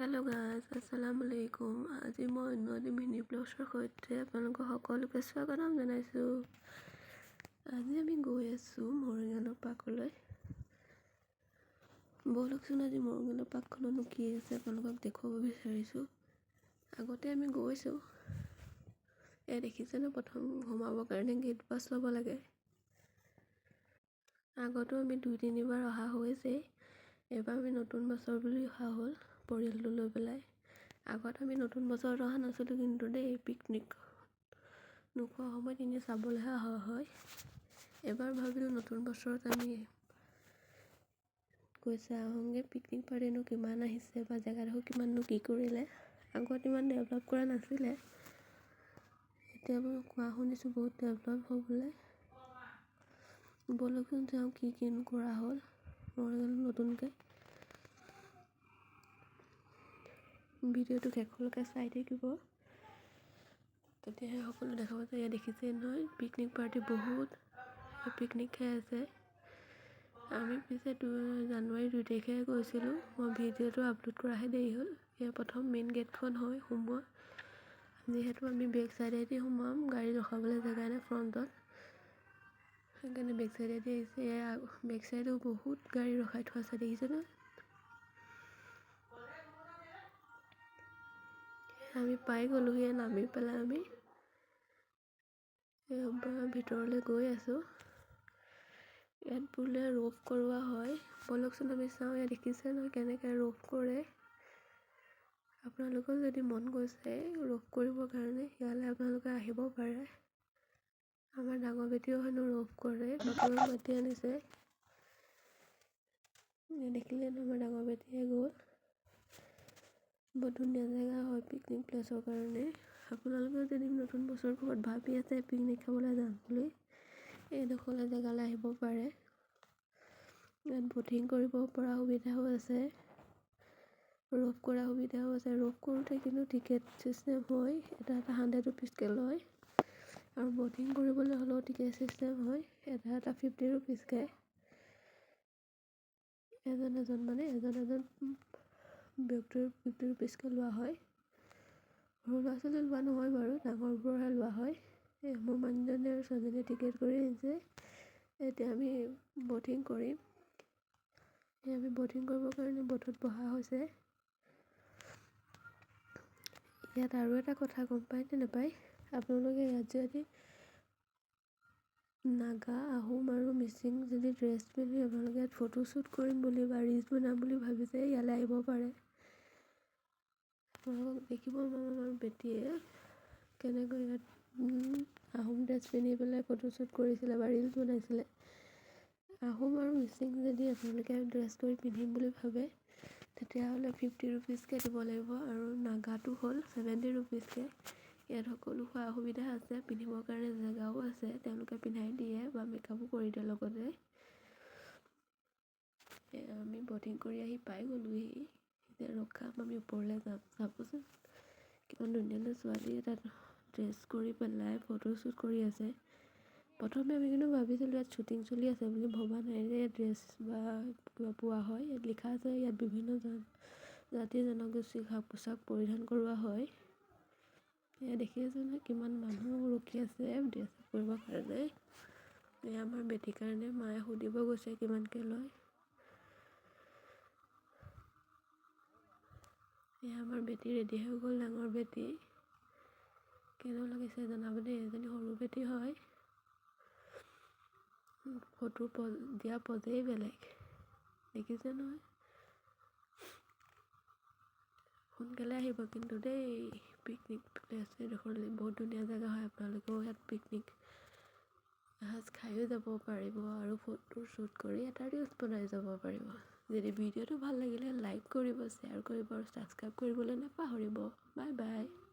Hello' guys, আসসালামু আলাইকুম। আজি মই অন্য এটি মিনি ব্লগছৰ সৈতে আপোনালোকক সকলোকে স্বাগতম জনাইছোঁ। আজি আমি গৈ আছোঁ মৰিগাঁও পাৰ্কলৈ। ব'লকচোন, আজি মৰিগাঁও পাৰ্কখননো কি আছে আপোনালোকক দেখুৱাব বিচাৰিছোঁ। আগতে আমি গৈছোঁ। এয়া দেখিছেনে, প্ৰথম সোমাবৰ কাৰণে গেট পাছ ল'ব লাগে। আগতো আমি দুই তিনিবাৰ অহা হৈছেই। এইবাৰ আমি নতুন বছৰ বুলি অহা হ'ল পৰিয়ালটো লৈ পেলাই। আগত আমি নতুন বছৰত অহা নাছিলোঁ কিন্তু দেই, পিকনিক নোখোৱা সময়ত এনেই চাবলৈহে অহা হয়। এবাৰ ভাবিলোঁ নতুন বছৰত আমি গৈ চাই আহোঁগৈ, পিকনিক পাৰ্টিনো কিমান আহিছে বা জেগাডোখৰ কিমাননো কি কৰিলে। আগত ইমান ডেভেলপ কৰা নাছিলে, এতিয়া বাৰু কোৱা শুনিছোঁ বহুত ডেভেলপ হ'ল বোলে। ব'লকচোন যাওঁ, কি কিনো কৰা হ'ল মৰিগাঁৱত নতুনকৈ। ভিডিঅ'টো শেষলৈকে চাই থাকিব, তেতিয়াহে সকলো দেখা পাব। ইয়াত দেখিছে নহয়, পিকনিক পাৰ্টি বহুত পিকনিক খাই আছে। আমি পিছে 2 জানুৱাৰী 2 তাৰিখে গৈছিলোঁ, মই ভিডিঅ'টো আপলোড কৰাহে দেৰি হ'ল। ইয়াৰ প্ৰথম মেইন গেটখন হয় সোমোৱা। যিহেতু আমি বেক চাইডেদি সোমাম, গাড়ী ৰখাবলৈ জেগা নাই ফ্ৰণ্টত, সেইকাৰণে বেক চাইডেদি আহিছে। এয়া বেক চাইডেও বহুত গাড়ী ৰখাই থোৱা আছে, দেখিছেনে? আমি পাই গ'লোহি। নামি পেলাই আমি ভিতৰলৈ গৈ আছোঁ। ইয়াত বোলে ৰ'প কৰোৱা হয়। ব'লকচোন আমি চাওঁ। ইয়াত দেখিছে নহয় কেনেকৈ ৰ'প কৰে। আপোনালোকেও যদি মন গৈছে ৰ'প কৰিবৰ কাৰণে, ইয়ালৈ আপোনালোকে আহিব পাৰে। আমাৰ ডাঙৰ বেটীও হেনো ৰ'প কৰে, বাপেকক মাতি আনিছে। দেখিলে নহয়, আমাৰ ডাঙৰ বেটীয়ে গ'ল। বৰ ধুনীয়া জেগা হয় পিকনিক প্লেচৰ কাৰণে। আপোনালোকেও যদি নতুন বছৰ ক'ৰবাত ভাবি আছে পিকনিক খাবলৈ যাম বুলি, এইডোখৰলৈ জেগালৈ আহিব পাৰে। ইয়াত ব'টিং কৰিব পৰা সুবিধাও আছে, ৰ'প কৰা সুবিধাও আছে। ৰ'প কৰোঁতে কিন্তু টিকেট চিষ্টেম হয়, এটা এটা 100 ৰুপিজকৈ লয়। আৰু ব'টিং কৰিবলৈ হ'লেও টিকেট চিষ্টেম হয়, এটা এটা 50 ৰুপিজকৈ। এজন এজন, মানে এজন এজন ব্যক্তিৰ 50 ৰুপিজকৈ লোৱা হয়। সৰু ল'ৰা ছোৱালী লোৱা নহয় বাৰু, ডাঙৰবোৰহে লোৱা হয়। এই মোৰ মানুহজনে আৰু ছোৱালীজনীয়ে টিকেট কৰি আনিছে। এতিয়া আমি ব'টিং কৰিম। এই আমি ব'টিং কৰিবৰ কাৰণে ব'টত বহা হৈছে। ইয়াত আৰু এটা কথা গম পায় নে নাপায় আপোনালোকে, ইয়াত যদি নাগা, আহোম আৰু মিচিং যদি ড্ৰেছ পিন্ধি আপোনালোকে ইয়াত ফটো শ্বুট কৰিম বুলি বা ৰিলচ বনাম বুলি ভাবিছে, ইয়ালৈ আহিব পাৰে। আপোনালোকক দেখিব, আমাৰ বেটীয়ে কেনেকৈ ইয়াত আহোম ড্ৰেছ পিন্ধি পেলাই ফটো শ্বুট কৰিছিলে বা ৰিলচ বনাইছিলে। আহোম আৰু মিচিং যদি আপোনালোকে ড্ৰেছ কৰি পিন্ধিম বুলি ভাবে, তেতিয়াহ'লে 50 ৰুপিজকৈ দিব লাগিব আৰু নাগাটো হ'ল 70 ৰুপিজকৈ। ইয়াত সকলো সা সুবিধা আছে, পিন্ধিবৰ কাৰণে জেগাও আছে, তেওঁলোকে পিন্ধাই দিয়ে বা মেকআপো কৰি দিয়ে লগতে। আমি ব'টিং কৰি আহি পাই গ'লোহি। এতিয়া ৰখাম, আমি ওপৰলৈ যাম। চাবচোন, কিমান ধুনীয়া ধুনীয়া ছোৱালীয়ে তাত ড্ৰেছ কৰি পেলাই ফটো শ্বুট কৰি আছে। প্ৰথমে আমি কিন্তু ভাবিছিলোঁ ইয়াত শ্বুটিং চলি আছে বুলি, ভবা নাই যে ইয়াত ড্ৰেছ বা কিবা পোৱা হয়। ইয়াত লিখা আছে, ইয়াত বিভিন্ন জাতি জনগোষ্ঠীৰ সাজ পোছাক পৰিধান কৰোৱা হয়। এয়া দেখি আছে নহয়, কিমান মানুহ ৰখি আছে ড্ৰেছ আপ কৰিবৰ কাৰণে। এয়া আমাৰ বেটীৰ কাৰণে মায়ে সুধিব গৈছে কিমানকৈ লয়। এয়া আমাৰ বেটী ৰেডি হৈ গ'ল, ডাঙৰ বেটী। কেনেকুৱা লাগিছে জনাব দেই। এজনী সৰু বেটী হয়, ফটো পজ দিয়া পজেই বেলেগ, দেখিছে নহয়। সোনকালে আহিব কিন্তু দেই পিকনিক প্লেচ এইডোখৰলৈ, বহুত ধুনীয়া জেগা হয়। আপোনালোকেও ইয়াত পিকনিক এসাঁজ খায়ো যাব পাৰিব আৰু ফটো শ্বুট কৰি এটা ৰিলচ বনাই যাব পাৰিব। যদি ভিডিঅ'টো ভাল লাগিলে লাইক কৰিব, শ্বেয়াৰ কৰিব আৰু ছাবস্ক্ৰাইব কৰিবলৈ নাপাহৰিব। Bye bye.